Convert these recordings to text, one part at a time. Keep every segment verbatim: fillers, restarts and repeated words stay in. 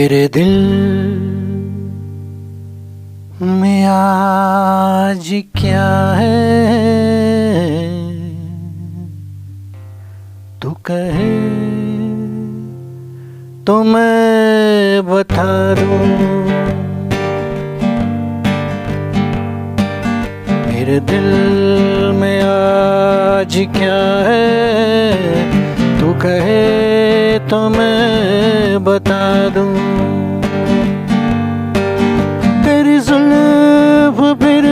तेरे दिल में आज क्या है, तू कहे तो मैं बता दूं। मेरे दिल में आज क्या है, तू कहे तो मैं बता दूं। तेरी जुल्फ फिर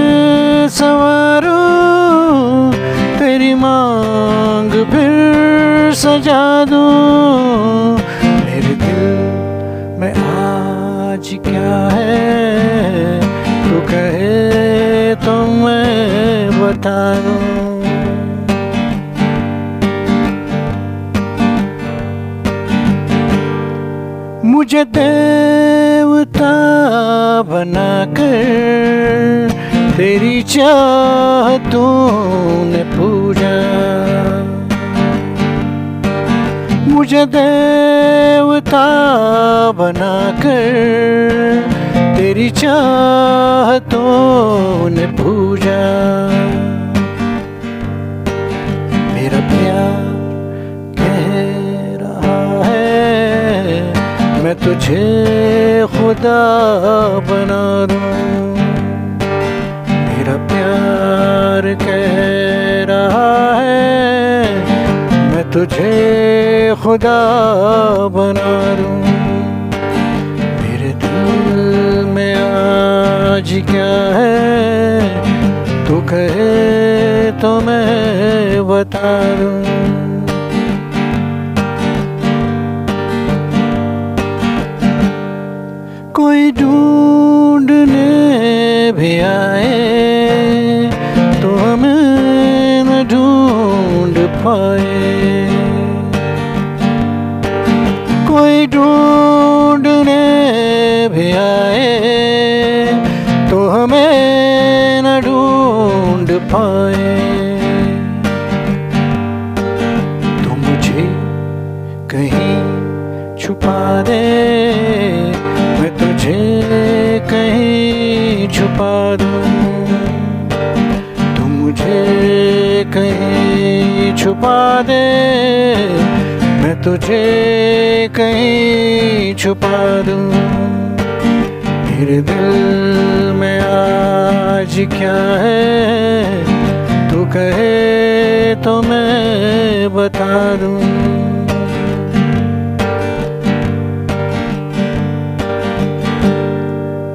संवारूं, तेरी मांग फिर सजा दूं। मेरे दिल में आज क्या है, तू कहे तो मैं बता दूं। मुझे देवता बनाकर तेरी चाहतों ने पूजा। मुझे देवता बनाकर तेरी चाहतों ने पूजा। मेरा प्यार कह रहा है, मैं तुझे खुदा बना दूं। मेरा प्यार कह रहा है, मैं तुझे खुदा बना दूं। मेरे दिल में आज क्या है, तू कहे तो मैं बता दूं। कोई ढूंढने भी आए तो हमें न ढूंढ पाए। कोई ढूंढने भी आए तो हमें न ढूंढ पाए। तो मुझे कहीं छुपा दे, मैं तुझे कहीं छुपा दूं। तू मुझे कहीं छुपा दे, मैं तुझे कहीं छुपा दूं। मेरे दिल में आज क्या है, तू कहे तो मैं बता दूं।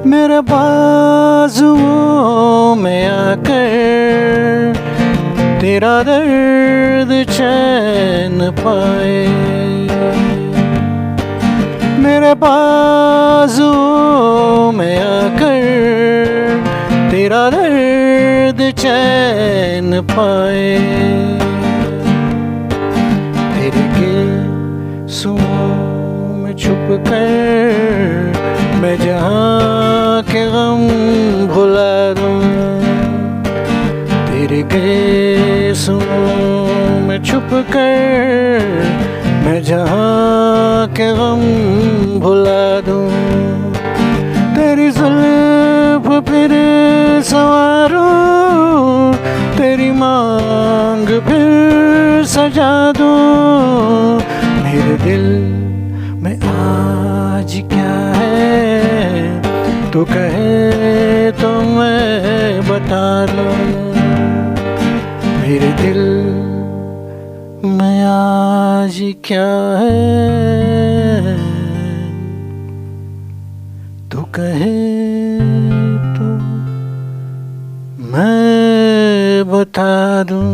मेरे बाजुओं में आकर तेरा दर्द चैन पाए। मेरे बाजुओं में आकर तेरा दर्द चैन पाए। तेरे गिल्सुओं में छुप कर मैं जहाँ के गम भुला दूं। तेरे गिल्सुओं में छुप कर मैं जहाँ के गम भुला दूं। तेरी जुल्फ फिर संवारूं, तेरी मांग फिर सजा दूं। मेरे दिल में आज क्या है, तू कहे तो मैं बता दूं। मेरे दिल में आज क्या है, तू कहे तो मैं बता दूं।